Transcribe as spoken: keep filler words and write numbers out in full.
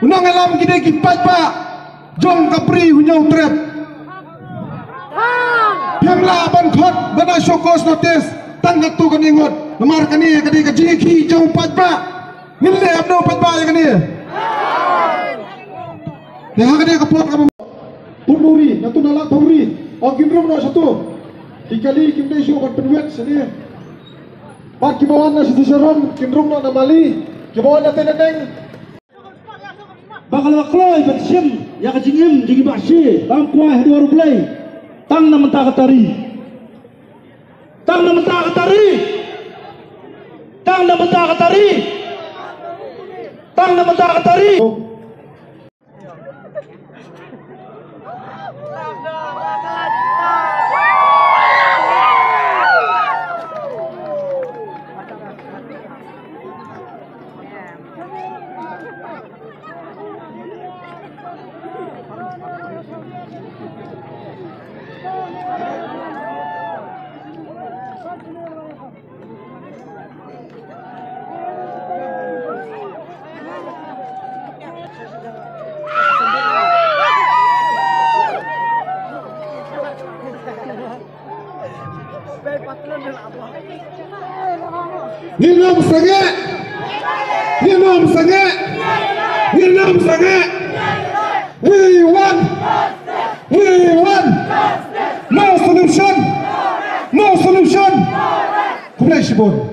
U nongïalam ki dei ki paidbah jong ka Bri Hynñiewtrep. Phi hap lah ban khot ban ai show cause notice tang katto katne ngut. Namar kane ka dei ka jingïakhih jong u paidbah. Ngin leh ïa u paidbah ïa kane. Te ha kane ka por kaba Phungburi, na tu na la Phungburi. O kin rung noh shatu. Ki kali kim dei shuh ban pynwit shane. Bad kiba wan na Siti Sharon kin rung noh na Mali. Kiba wan na Tenaneng. Ba ka la kloi ban shim ïa ka jingim jong ki Bah Shi, bam kwai haduh U Blei. Tang na mynta ka tarik. Tang na mynta ka tarik. Tang na mynta ka tarik. Tang na mynta ka tarik. Ngin ym sangeh. Ngin ym sangeh. Ngin ym sangeh. We want. We want. No solution. No solution. Khublei shibun.